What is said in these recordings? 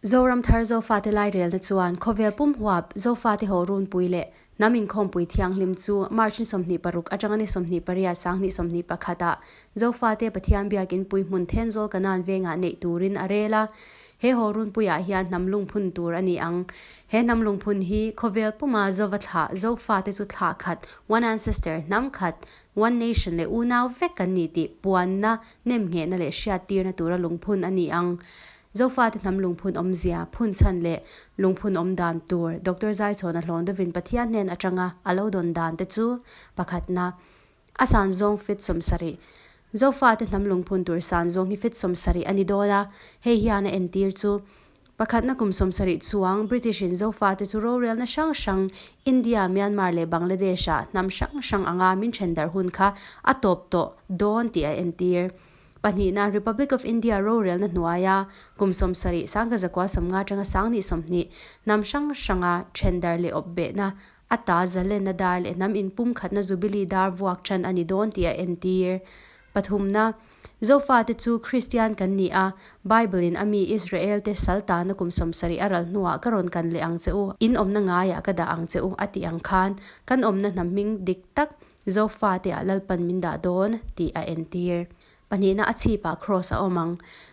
Zoram Thar Zofate Lairelna chuan khawvel pum huap Zofate haw runpui leh hnam inkhawmpui thianghlim chu March ni 26 atanga ni 28 2021 ah Zofate Pathian biakin pui hmun Thenzawl Kanan vengah neih turin a rel a. He haw runpuiah hian hnam lungphun tur a ni ang. He hnam lungphun hi khawvel puma Zova thlah Zofate chu thlah khat, one ancestor, hnam khat, one nation leh unau vek kan ni tih puanna, nemnghehna leh hriattirna tura lungphun a ni ang. Zofate hnam lungphun awmzia, phun chhan leh lungphun awm dan tur Doctor Zaichhawna hlawn deuhin Pathian hnen atanga a lo dawn dan te chu pakhatna, a san zawng fit 70. Zofate hnam lungphun tur san zawng hi fit 70 a ni dawn a, hei hian a entir chu pakhatna kum 70 chuang British in Zofate chu rorelna hrang hrang India, Myanmar leh Bangladesh ah hnam hrang hrang anga min then darh hun kha a tawp tawh dawn tih a entir. Pahnihna, Republic of India rorelna hnuaia kum 70 1950 atanga 2020 hnam hrang hranga then darh leh awp behna ata zalenna dar leh hnam inpumkhatna Jubilee dar vuak than a ni dawn tih a entir. Pathumna, Zofate chu Kristian kan ni a, Bible in a mi Israel te sal tana kum 70 a ral hnuah ka rawn kan leh ang che u, in awmna ngaiah ka dah ang che u a tih ang khan kan awmna hnam hming dik tak Zofate ah Lalpan min dah dawn tih a entir. Pahnihna a chhipah Cross a awm ang.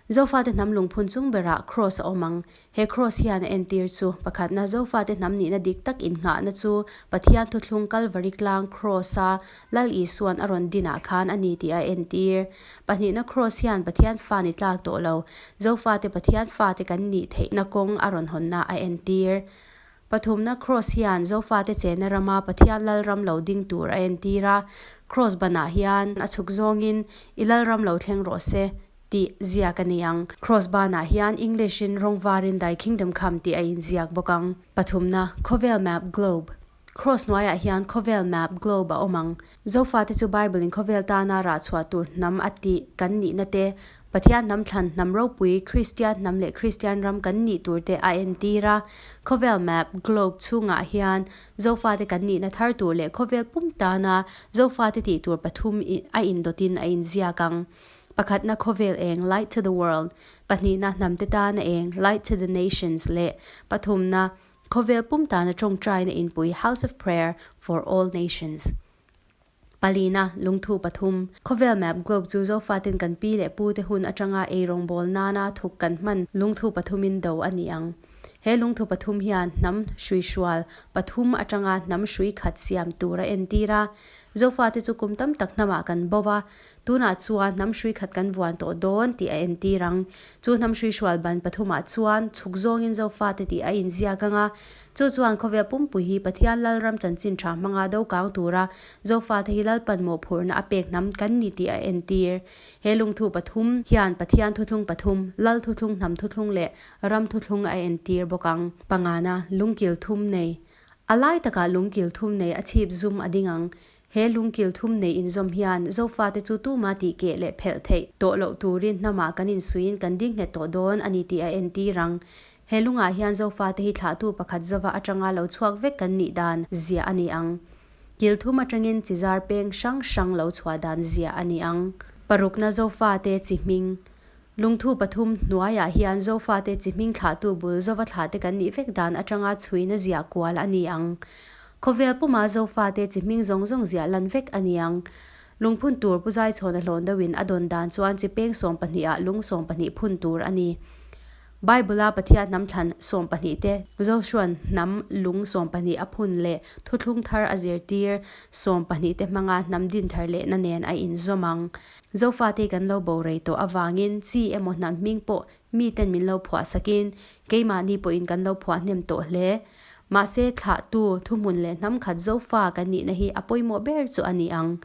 Zofate hnam lungphun chung berah Cross a awm ang. He Cross hian a entir chu, pakhatna Zofate hnam nihna dik tak innghahna chu Pathian thuthlung Kalvari tlang Cross-a Lal Isuan a rawn dinah khan a ni tih a entir. Pahnihna Cross hian Pathian fa ni tlak tawh lo, Zofate Pathian fate kan nih theihna kawng a rawn hawnna a entir. Pathumna Cross hian Zofate chenna rama Pathian Lalram lo ding tur a entir a, Cross banah hian a chhuk zawngin I Lalram lo thleng rawh se tih ziak a ni ang. Cross banah hian English in rawng varin Thy Kingdom Come tih a inziak bawk ang. Pathumna, Khawvel Map Globe. Cross hnuaiah hian Khawvel Map Globe a awm ang. Zofate chu Bible in khawvel tana rah chhuah tur hnam a tih kan nihna te, Pathian hnam thlan hnam ropui, Kristian hnam leh Kristian ram kan nih tur te a entir a. Khawvel map, globe, chhungah hian Zofate kan nihna thar tur leh khawvel pum tana Zofate tih tur pathum a indawtin a inziak ang. Pakhatna khawvel eng, light to the world, pahnihna hnamte tana eng, light to the nations, leh pathumna Khawvel pum tana tawngtaina inpui House of Prayer for All Nations. Palina, lungthu pathum. Khawvel map globe chu Zofaten kan pi leh pu te hun atanga ei rawngbâwl nana thuk kan hman lungthu pathumin do a ni ang. He lungthu pathum hian hnam hruihrual pathum atanga hnam hrui khat siam tur a entir a. Zofate chu kum tam tak hnamah kan bo va, Tunah chuan hnam hrui khat kan vuan tawh dawn tih a entir ang. Chu hnam hrui hrual ban pathumah chuan chhuk zawngin Zofate tih a inziak ang a. Chu chuan khawvel pumpui hi Pathian Lalram chanchin tha hmanga do kang tura Zofate hi Lalpan mawhphurhna a pek hnam kan ni tih a entir. He lungthu pathum hian Pathian thuthlung pathum, Lal thuthlung, hnam thuthlung leh ram thuthlung a entir bawk ang. Pangana, lungkil thum nei. A lai takah lungkil thum nei a chhip zum a ding ang. He lungkil thum nei inzawm hian Zofate chu tuma tih keh leh phelh theih tawh loh turin hnamah kan insuiin kan ding nghet tawh dawn a ni tih a entir ang. He lungah hian Zofate hi thlahtu pakhat zova atanga lo chhuak vek kan nih dan ziah a ni ang. Kil thum atangin chi zar peng hrang hrang lo chhuah dan ziah a ni ang. Parukna Zofate chi hming Lungthu pathum hnuaiah hian Zofate chi hming thlahtu bul Zova thlahte kan nih vek dan atanga chhuina ziah kual a ni ang. Khawvel puma Zofate chi hming zawng zawng ziah lan vek a ni ang. Lungphun tur Pu Zaichhawna hlawn deuhin a dawn dan chuan chi peng 12 ah lung 12 phun tur a ni. Bible-a Pathian hnam thlan 12 te Joshua'n hnam lung 12 a phun leh thuthlung thar a zirtir 12 te hmanga hnam din thar lehna nen a inzawm ang. Zofate kan lo bo rei tawh avangin chi emaw hnam hming pawh miten min lo phuah sakin keimahni pawhin kan lo phuah hnem tawh hle. Mahse, thlahtu, thuhmun leh hnam khat Zofa kan nihna hi a pawimawh ber chu a ni ang.